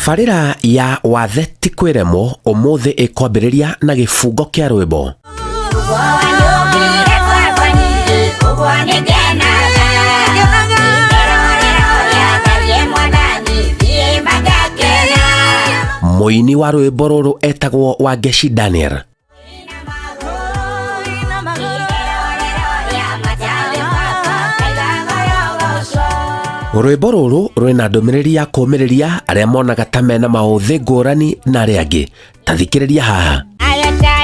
Tabarĩra ya Wathe ti kwĩremwo ũmũthĩ ĩkwambĩrĩria na gĩbungo kĩa rwĩmbo. Mũini wa rwĩmbo rũrũ etagwo Wangechi Daniel. Rwĩmbo rũrũ rwĩna ndũmĩrĩri ya kũũmĩrĩria arĩa monaga ta mena maũthĩ ngũrani na arĩa angĩ. Ta thikĩrĩria haha. Arata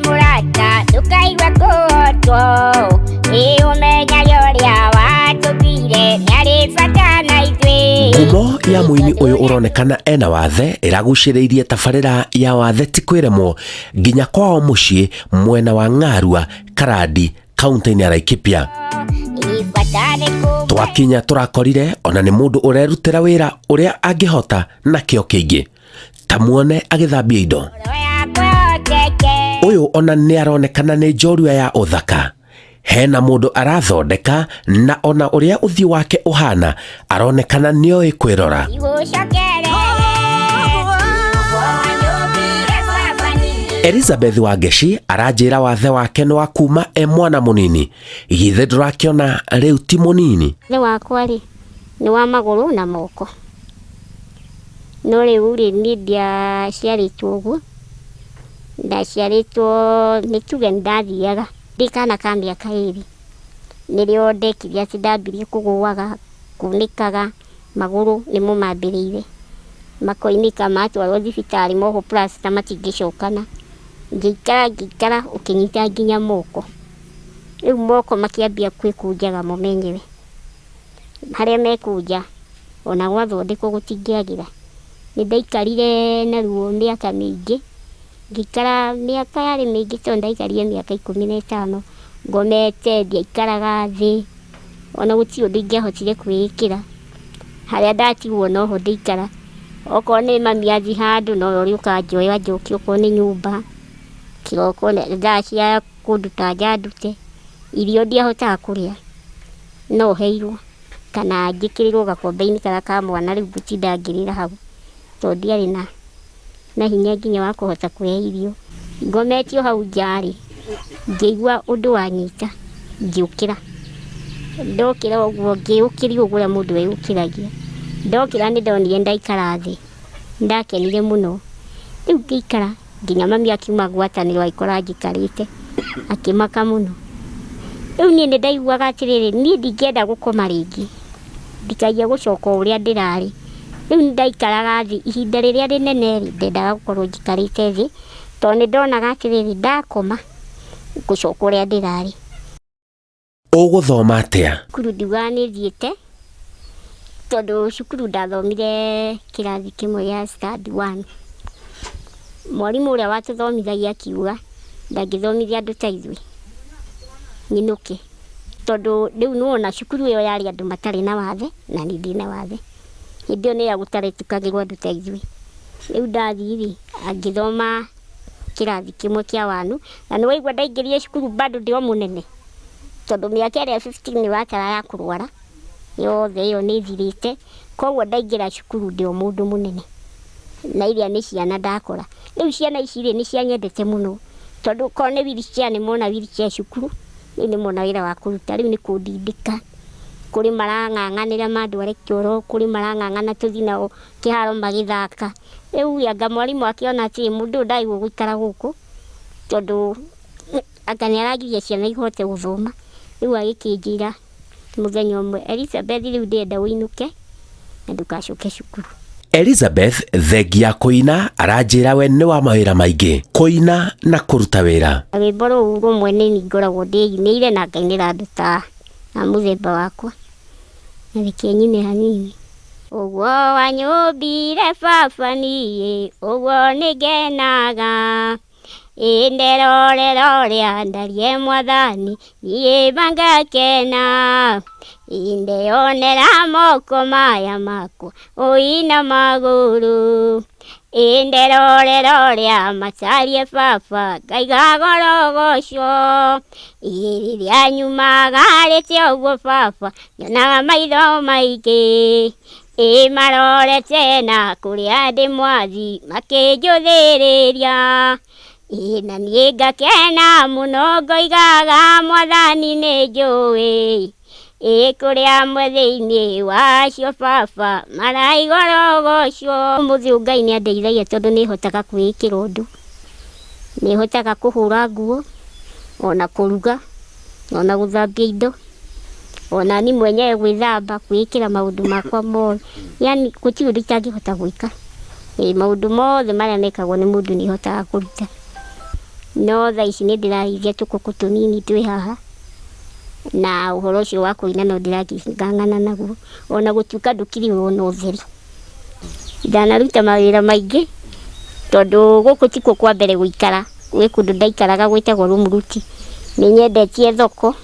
mũrata ndũkaigua kũhotwo ĩ ũmenyage ũrĩa watũmbire nĩarĩ bata na ithuĩ. Ngumo ya mũini ũyũ ũronekana ena wathe ĩragucĩrĩirie tabarĩra ya Wathe ti kwĩremwo nginya kwao mũciĩ mwena wa Ng'arua, Karandi, kaunti-inĩ ya Laikipia. Ibata nĩ kũmwe Twakinya tũrakorire ona nĩ mũndũ ũrerutĩra wĩra ũrĩa angĩhota na kĩo kĩingĩ. Ta muone agĩthambia indo. ngoro yakwa yoteke. Ũyũ ona nĩ aronekana nĩ njorua ya ũthaka. Hena mũndũ arathondeka na ona ũrĩa ũthiũ wake ũhana aronekana nĩoĩ kwĩrora. Igũcokerere. Elizabeth Wangechi aranjĩra wathe wake nĩ wa kuma e mwana mũnini. Githĩ ndũrakĩona rĩu ti mũnini? Wathe wakwa rĩ nĩ wa magũrũ na moko. No rĩu rĩ niĩ ndiaciarĩtwo ũguo, ndaciarĩtwo nĩ tuge nĩ ndathiaga ndĩ kana ka mĩaka ĩrĩ, nĩrĩo ndekire atĩ ndambirie kũgũaga, kunĩkaga, magũrũ nĩmo mambĩrĩire, makoinĩka matwarwo thibitarĩ mohwo plaster matingĩcokana, ngĩikara ngĩikara ũkĩnyita nginya moko, rĩu moko makĩambia kwĩkunjaga mo menyewe, harĩa mekũnja ona gwathondekwo gũtingĩagĩra. Nĩ ndaikarire na ruo mĩaka mĩingĩ, ngĩikara mĩaka yarĩ mĩingĩ tondũ ndaikarire mĩaka 15 ngomete, ndiaikaraga thĩ, ona gũtirĩ ũndũ ingĩahotire kwĩĩkĩra, harĩa ndatigwo noho ndĩikara, okorwo nĩ mami athiĩ handũ nowe ũrĩũka anjoe anjokie okorwo nĩ nyũmba, kĩroko thaa cia kũnduta nja andute, irio ndiahotaga kũrĩa, no heirwo kana njĩkĩrĩrwo gakombe-inĩ karĩa ka mwana rĩu ngũtinda ngĩrĩra hau, tondũ ndiarĩ na hinya nginya wa kũhota kũrĩa irio. Ngometio hau nja rĩ, ngĩigua ũndũ wanyita, ngĩũkĩra. Ndokĩra ũguo ngĩũkĩria ũguo ũrĩa mũndũ eyũkĩragia. Ndokĩra nĩ ndonire ndaikara thĩ, nĩndakenire mũno. Rĩu ngĩikara nginya mami akiuma ngwatanĩro agĩkora njikarĩte, akĩmaka mũno. Rĩu niĩ nĩ ndaiguaga atĩrĩrĩ, niĩ ndingĩenda gũkoma rĩngĩ, ndikaiye gũcoka o ũrĩa ndĩrarĩ. Rĩu nĩ ndaikaraga thĩ ihinda rĩrĩa rĩnene rĩ, ndendaga gũkorwo njikarĩte thĩ, tondũ nĩ ndonaga atĩrĩrĩ, ndakoma ngũcoka ũrĩa ndĩrarĩ. Ũgũthoma atĩa? Cukuru ndiugaga nĩ thiĩte, tondũ cukuru ndathomire kĩrathi kĩmwe gĩa stand one. Mwarimũ ũrĩa watũthomithagia akiuga ndangĩthomithia andũ ta ithuĩ, nyinũke. Tondũ rĩu nĩwona cukuru ĩyo yarĩ andũ matarĩ na wathe na niĩ ndĩna wathe. Hĩndĩ ĩyo nĩyo gũtaretĩkagĩrwo andũ ta ithuĩ. Rĩu ndathiĩ rĩ, ngĩthoma kĩrathi kĩmwe kĩa one, na nĩwaigua ndaingĩrire cukuru bado ndĩ o mũnene, tondũ mĩaka ĩrĩa 15 watara ya kũrwara, yothe ĩyo nĩ ĩthirĩte, koguo ndaingĩra cukuru ndĩ o mũndũ mũnene, na iria nĩ ciana ndakora. Rĩu ciana ici rĩ, nĩ cianyendete mũno, tondũ okorwo nĩ wheelchair nĩ mona wheelchair cukuru, rĩu nĩ mona wĩra wa kũruta, rĩu nĩ kũndindĩka, kũrĩ marang'ang'anĩra mandware kĩoro, kũrĩ marang'ang'ana tũthiĩ nao kĩharo magĩthaka. Rĩu anga mwarimũ akĩona atĩ mũndũ ũyũ ndagĩrĩirwo gũikara gũkũ, tondũ anga nĩ aragiria ciana ihote gũthoma. Rĩu agĩkĩnjĩra mũthenya ũmwe, Elizabeth rĩu ndĩrenda ũinũke na ndũgacoke cukuru. Elizabeth thengia ya kũina aranjĩra we nĩ wa mawĩra maingĩ, kũina na kũruta wĩra. Rwĩmbo rũu rũmwe nĩ ngoragwo ndĩinĩire na ngainĩra andũ ta a mũthemba wakwa, na reke nyine hanini. Ũguo wanyũmbire baba niĩ, ũguo nĩngenaga, ĩ nderorera ũrĩa ndarie mwathani, niĩ mangakena, ĩ ndeyonera moko maya makwa, ũina magũrũ, ĩ nderorera ũrĩa matarie baba, ngaiga gorogoco, ĩ rĩrĩa nyumagarĩte ũguo baba, nyonaga maitho maingĩ. Ĩ marorete na kũrĩa ndĩ mwathi makĩnjũthĩrĩria. Ĩ na niĩ ngakena mũno ngoigaga mwathani nĩ njũĩ. Ĩ kũrĩa amwe thĩinĩ wa acio baba maraigua rogocwo. Ũmũthĩ ũyũ Ngai nĩ andeithagia tondũ nĩ hotaga kwĩĩkĩra ũndũ. Nĩ hotaga kũhũra nguo, ona kũruga, ona gũthambia indo, ona niĩ mwenyewe gwĩthamba, kwĩĩkĩra maũndũ makwa mothe. Yaani gũtirĩ ũndũ itangĩhota gwĩka. Ĩĩ maũndũ mothe marĩa mekagwo nĩ mũndũ nĩ hotaga kũruta. No thaa ici nĩ ndĩrarĩithia tũkũkũ tũnini twĩ haha, na ũhoro ũcio wa kũina no ndĩrakĩng'ang'ana naguo, ona gũtuĩka ndũkĩrĩ ũrona ũtheri. Ndanaruta mawĩra maingĩ, tondũ gũkũ tikuo kwa mbere gũikara, gwĩ kũndũ ndaikaraga gwĩtagwo Rumuruti. Nĩ nyendetie thoko,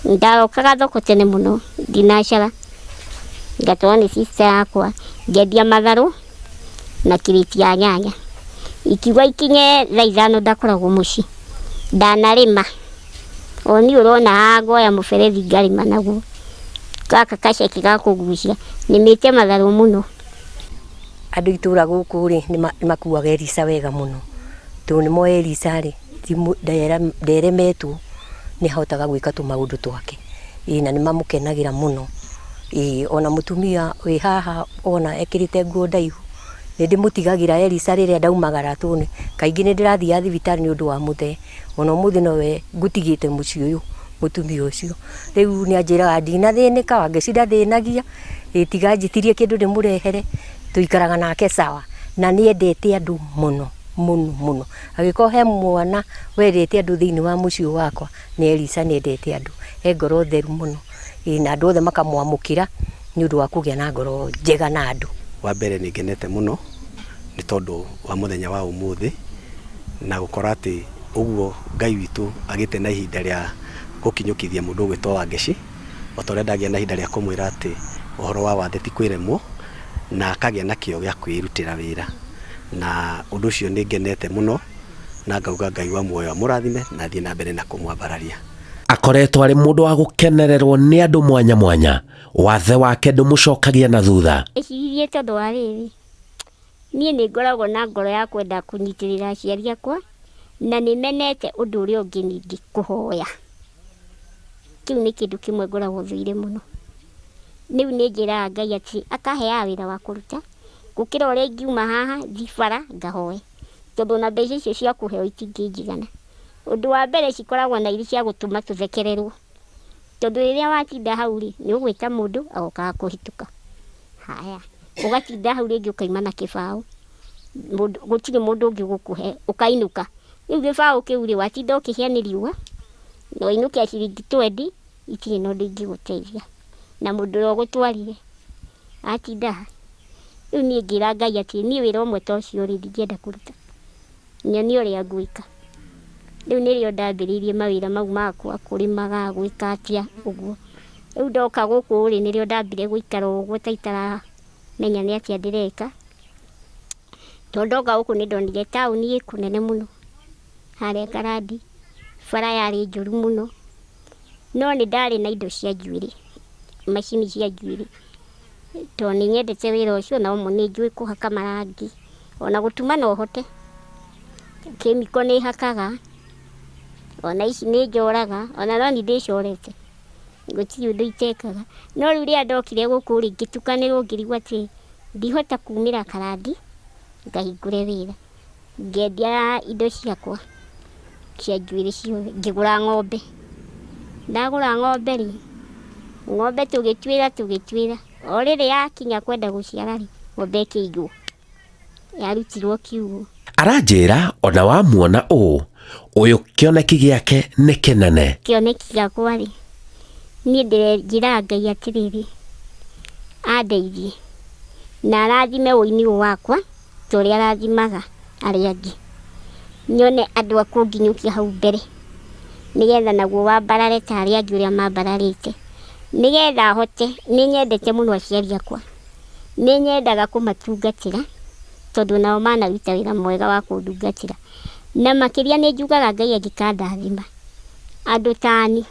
ndarokaga thoko tene mũno thinacara, ngatwarwo nĩ sister yakwa, ngendia matharũ na kirĩti ya nyanya. Ikiuga ikinye thaa ithano ndakoragwo mũciĩ. Ndanarĩma, o niĩ ũrona haha ngoya mũberethi ngarĩma naguo, gaka gaceke ga kũgucia, nĩmĩte matharũ mũno. Andũ a itũra gũkũ rĩ, nĩ makuaga Erisa wega mũno, tondũ nĩ moĩ Erisa rĩ, nderemetwo nĩ ahotaga gwĩka tũmaũndũ twake, ĩĩ na nĩ mamũkenagĩra mũno, ĩĩ ona mũtumia wĩ haha wona ekĩrĩte nguo ndaihu, nĩ ndĩmũtigagĩra Erisa rĩrĩa ndaumagara tondũ kaingĩ nĩ ndĩrathiaga thibitarĩ nĩ ũndũ wa mũthee. Ona ũmũthĩ nowe ngũtigĩte mũciĩ ũyũ mũtumia ũcio. Rĩu nĩ anjĩraga ndinathĩnĩka, Wangeci ndathĩnagia, ĩ tiga anjĩtirie kĩndũ ndĩmũrehere, tũikaraga nake sawa. Na nĩ endete andũ mũno mũno mũno. Angĩkorwo he mwana wendete andũ thĩiniĩ wa mũciĩ ũyũ wakwa, nĩ Erisa nĩ endete andũ. E ngoro theru mũno, ĩ na andũ othe makamwamũkĩra nĩ ũndũ wa kũgĩa na ngoro njega na andũ. Wa mbere nĩ ngenete mũno nĩ tondũ wa mũthenya wa ũmũthĩ. na gũkora atĩ ũguo Ngai witũ agĩte na ihinda rĩa gũkinyũkithia mũndũ ũgwĩtwo Wangeci, o ta ũrĩa ndagĩa na ihinda rĩa kũmwĩra atĩ ũhoro wa wathe ti kwĩremwo, na akagĩa na kĩo gĩa kwĩrutĩra wĩra. Na ũndũ ũcio nĩ ngenete mũno na ngauga Ngai wa muoyo amũrathime na athiĩ na mbere na kũmwambararia. Akoretwo arĩ mũndũ wa gũkenererwo nĩ andũ mwanya mwanya, wathe wake ndũmũcokagia na thutha. Ndeciririe tondũ wa rĩrĩ, Niĩ nĩ ngoragwo na ngoro ya kwenda kũnyitĩrĩra aciari akwa, na nĩ menete ũndũ ũrĩa ũngĩ ningĩ, kũhoya. Kĩu nĩ kĩndũ kĩmwe ngoragwo thũire mũno. Rĩu nĩ njĩraga Ngai atĩ akaheaga wĩra wa kũruta, gũkĩra ũrĩa ingiuma haha thiĩ bara ngahoe, tondũ ona mbeca icio cia kũheo itingĩnjigana. Ũndũ wa mbere cikoragwo na irĩ cia gũtũma tũthekererwo, tondũ rĩrĩa watinda hau rĩ, nĩ ũgwĩta mũndũ agoka agakũhĩtũka. Haya, ũgatinda hau rĩngĩ ũkaima na kĩbaũ, mũndũ gũtirĩ mũndũ ũngĩ ũgũkũhe, ũkainũka. Rĩu gĩbaũ kĩu rĩ, watinda ũkĩhĩa nĩ riũa, na wainũkia ciringi twendi, itirĩ na ũndũ ingĩgũteithia. Na mũndũ ũrĩa ũgũtwarire, atinda ha? Rĩu niĩ ngĩra Ngai atĩrĩ, niĩ wĩra ũmwe ta ũcio rĩ, ndingĩenda kũruta. Nyonie ũrĩa ngwĩka. Rĩu nĩrĩo ndambĩrĩirie mawĩra mau makwa, kũrĩmaga, gwĩka atĩa, ũguo. Rĩu ndoka gũkũ rĩ, nĩrĩo ndambire gũikara ũguo ta itaramenya nĩ atĩa ndĩreka. Tondũ ndoka gũkũ nĩ ndonire taũni ĩ kũnene mũno, harĩa Karandi, bara yarĩ njũru mũno, no nĩ ndarĩ na indo cia njuĩrĩ, macini cia njuĩrĩ. Tondũ nĩ nyendete wĩra ũcio na nĩ njũĩ kũhaka marangi, ona gũtuma no hote. Kĩmĩko nĩ hakaga, ona ici nĩ njoraga, ona no niĩ ndĩcorete, gũtirĩ ũndũ itekaga. No rĩu rĩrĩa ndokire gũkũ rĩ, ngĩtukanĩrwo ngĩrigwo atĩ ndihota kumĩra karandi ngahingũre wĩra. Ngĩendia indo ciakwa cia njuĩrĩ ciothe, ngĩgũra ng'ombe. Ndagũra ng'ombe rĩ, ng'ombe tũgĩtuĩra tũgĩtuĩra, o rĩrĩ yakinya kwenda gũciara rĩ, ng'ombe ĩkĩiywo, yarutirwo kiugũ. Aranjĩra ona wamuona ũũ, ũyũ kĩoneki gĩake nĩ kĩnene. Kĩoneki gĩakwa rĩ, niĩ njĩraga Ngai atĩrĩrĩ, andeithie na arathime ũini ũyũ wakwa. ta ũrĩa arathimaga arĩa angĩ, nyone andũ a kũnginyũkia hau mbere, nĩgetha naguo wambarare ta arĩa angĩ ũrĩa mambararĩte, nĩgetha hote, nĩ nyendete mũno aciari akwa, nĩ nyendaga kũmatungatĩra, tondũ nao manaruta wĩra mwega wa kũndungatĩra, na makĩria nĩ njugaga Ngai angĩkandathima, andũ ta niĩ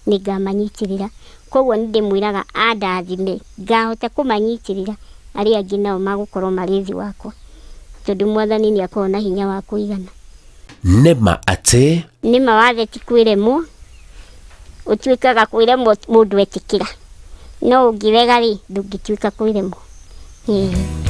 nĩ ngamanyitĩrĩra, Koguo nĩ ndĩmwĩraga andathime ngahota kũmanyitĩrĩra arĩa angĩ nao magũkorwo marĩ thĩ wakwa, tondũ Mwathani nĩ akoragwo na hinya wa kũigana. Nĩ ma atĩ. Nĩ ma wathe ti kwĩremwo, ũtuĩkaga kwĩremwo mũndũ etĩkĩra, no ũngĩrega rĩ, ndũngĩtuĩka kwĩremwo. Ĩĩ.